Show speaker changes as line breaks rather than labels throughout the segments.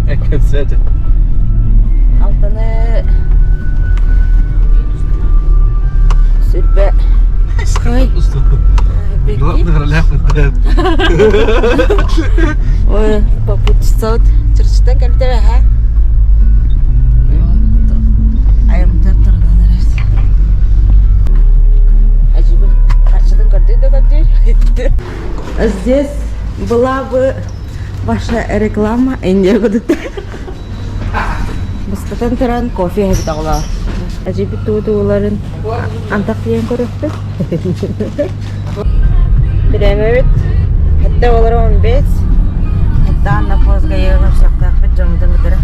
Кэпсээтэ.
Алтаны сүрбэ Ой, попутчицабыт Чурчуттан кэлбитэ бэһэ. Айымтар турунан эрэр. Ажибы харчытын көрдүүр да көрдүүр. Здесь была бы ваша реклама Индия кудута. Бастатан туран кофе иһэбит оҕолоор. Ажибит туутууларын антах тиийэн көрүөхпүт. Бирээмэбит хэтте олоро 15. Хэтте анна поезга йыгын дьоммутун кытары.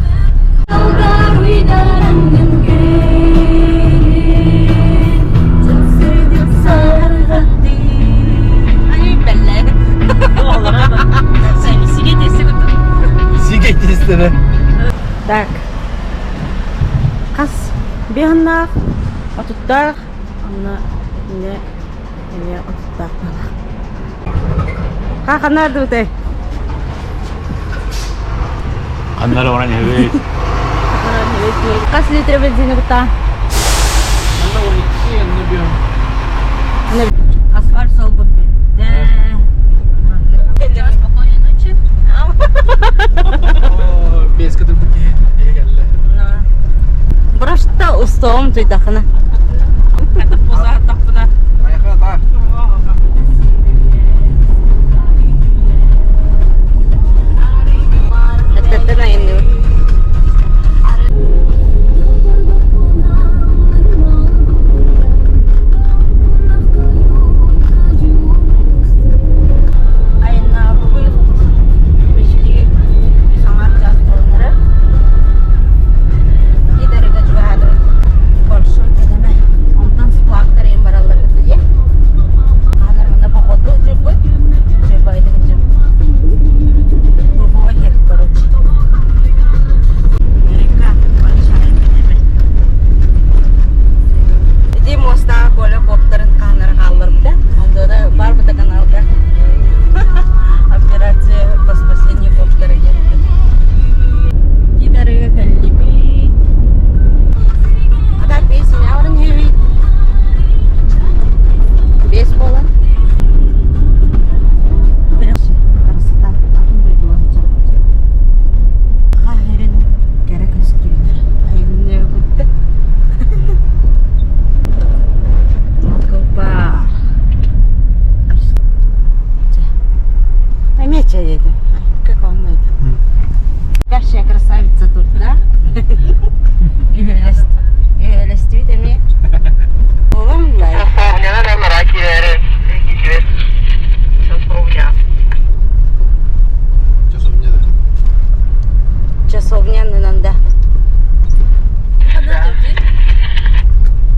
Так. Хас биһаннаах, отуттаах, онно эмиэ эмиэ отуттаах буолар. Хаханар дуутай?
Ханнара баран иһэбит?
Хас литр бензини куттаа?
Анна 12, анна 5.
Асфальт солбут бүттэ.
Спокойной ночи.
Беска турбут киһи киһи кэллэ.
Просто устуом туйдахына.
Айха та.
Эттеттен айынныбыт. Айыннаабыт почти саҥар час буолан эрэр. Идарыга чугаһаатыбыт. Большой кэтэмэ. Онтон сплавтар иһин бараллар дии. Хадарына походу жүрбүт. Жүрбайтын жүрбүт. Круговой хер, короче. Река большая кэтэмэ. Ити мостаах Коля коптерын хааннара хаалларбыта. Онтона барбыта каналга. Операция по спасению коптера диэн. Гитарыга кэллибит. А так песня баран иһэбит. Бес буолан. Красота. Атын дойдуга сылдьарбыт. Хаһырын кэрэ көстүүнэр. Айымньы кутта. Опа. Эмиэ чэй этэ. Как вам это? Спящая красавица тут, да? Үһэлэстибит эмиэ. Буолан
Часовня да.
Часовнянынан да.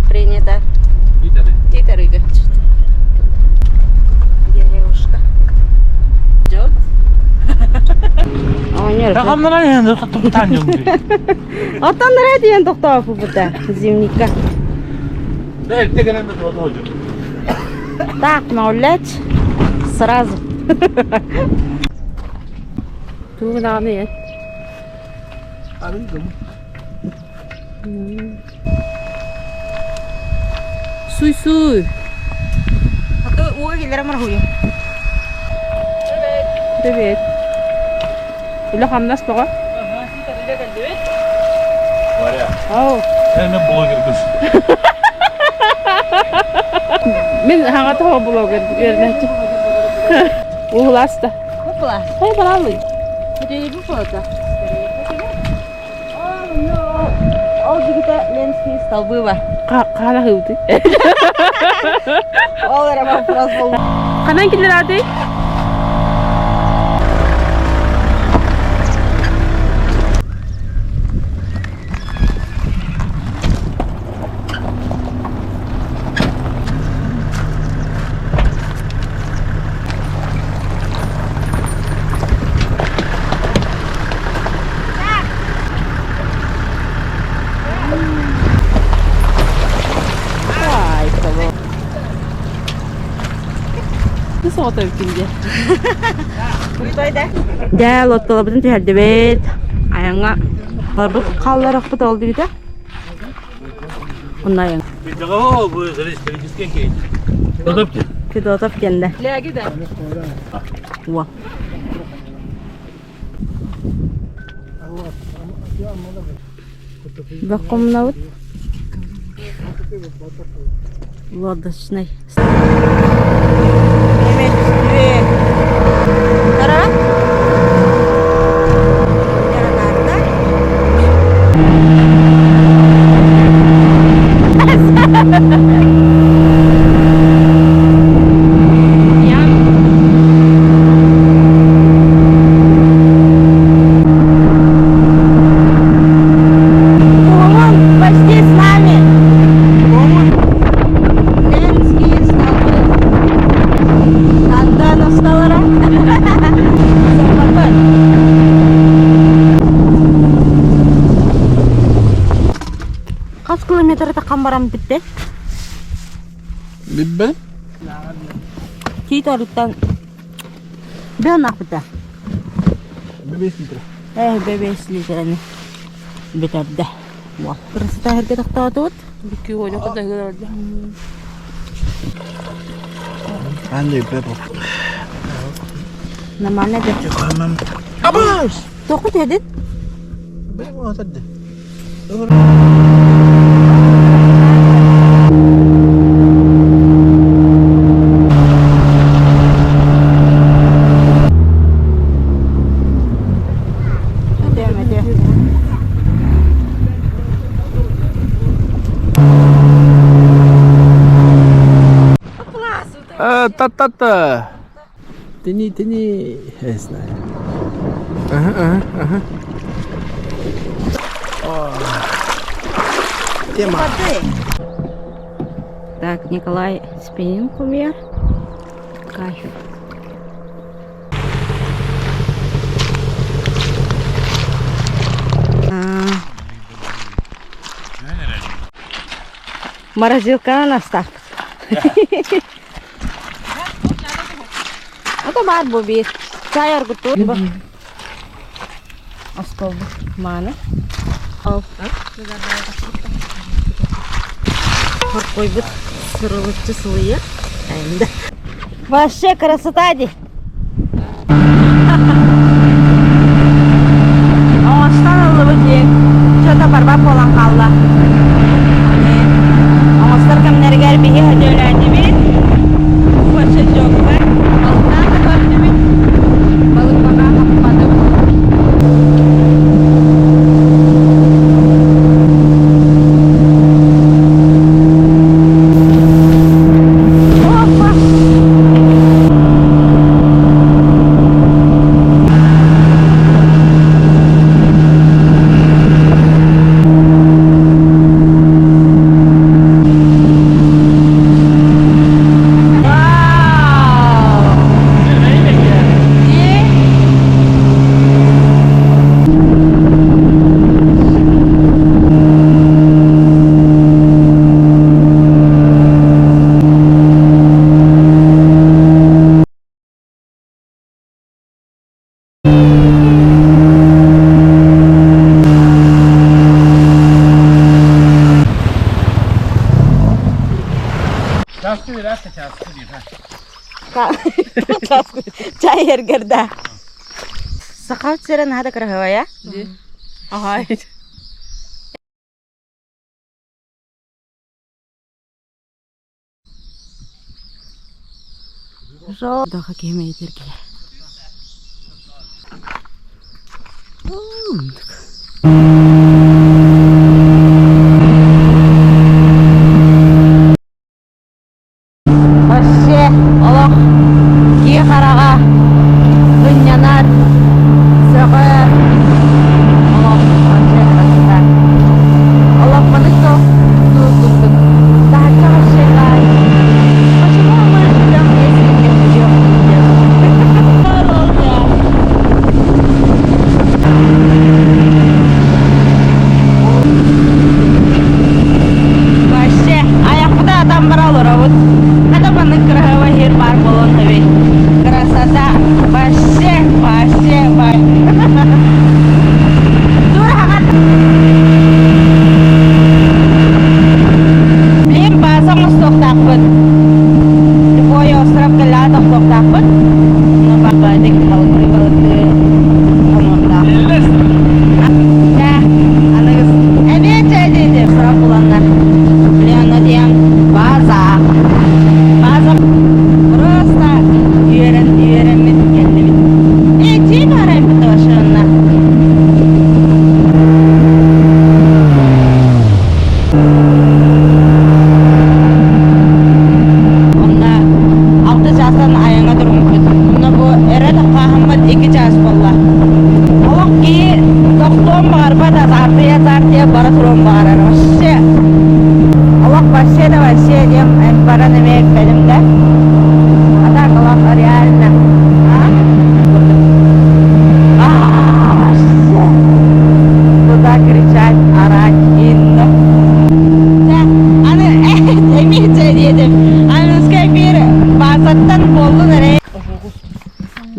Принято. Титарыга. Деревушка. Жот. Оттон нэрэ диэн тохтооппута зимникка. Так, наулять сразу. Тугунаны ет. Суй-суй. А то ой,
Привет. Үлэ-хамнас бөҕө.
Варя.
Ау.
Эн блогер кыз.
Мин хаҥа тоҕо блогер үөрэнээччи. Уһуласта.
Хопла.
Хай баралый.
Хопла. Ол дигитэ Ленский столбы бар.
Хаана хыыбыты.
Ол эрэ вопрос был.
Ханан киллэрээтий? Кыс оҕото эбиккин дии.
Дьэ, лодкаларбытын түһэрдибит. Айаҥҥа барбыт хаалларахпыт ол диэбитэ. Онно айаҥ. Федотов кэннэ.
Лээги да.
Уо. Бакомнабыт. Лодочный. Он почти с нами. Ленские столбы. Тандана столара. Хас километр таххан баран бүтте?
Билбэт.
Тиит оруттан бөөн ахпыта.
5 литр.
Э, 5 литрени бүтэрдэ. Уол. Красота хэргэ тохтоотубут.
Бүккү уонна кытаһыгар орда.
Анды пепо.
Нормально да.
Абаш!
Току дедин?
Бэм отады.
Өтө,
Та-та-та. Тяни, тяни. Я не знаю. Ага. О. Тема.
Так, Николай спиннинг умер. Кайф. А. Морозилканан астаахпыт. Ото баар бу биир. Чай оргутуу. Осколбут мааны. Ол. Хоркуйбут сырылыччы сылыйар. Вообще красота ди. Оҥостон ыллыбыт диэн что-то барбат буолан хаалла. Оҥостор кэмнэригэр биһи хөтөөлөөтүбүт. Больше дьокка.
Балыктаан да көрдүбүт. Балык баҕа хаппатым.
Опа! Вау! И? Чай эргэрдэ. Саха сирэ наһаа да кыраһыабайа.
Аһай.
Даха киһи кэлэр. Вообще олох киһи хараҕа сынньанар, сөҕөр, олох вообще красота. Олохпутун курдук. Таһычча вообще кайф. Почему мы живем если не живем нигде?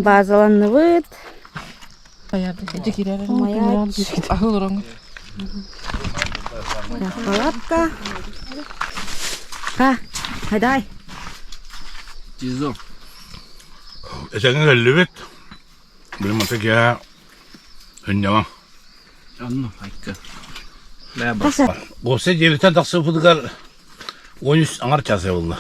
Базаланныбыт. Палатка. Ха, хайдай.
Тизо.
Этэҥҥэ кэллибит. Билим ата киһи ынньама.
Онно айка.
Госе дьиэбиттэн тахсыбытыгар 13 аҥар час буолла.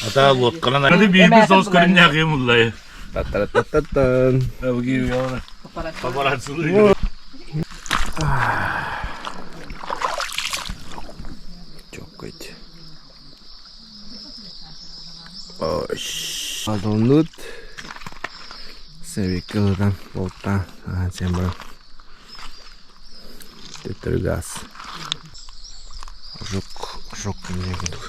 Ата лодканан Hadi биирбит соус көрүннээхиим уллай.
Та-та-та-та-тан.
Папараццылыы.
Чоккойт. Адоннут. Сэбиккэ ылытан болтаан аһаан сиэн баран төттөрү гаас. Ожог, ожог эмиэ курдук.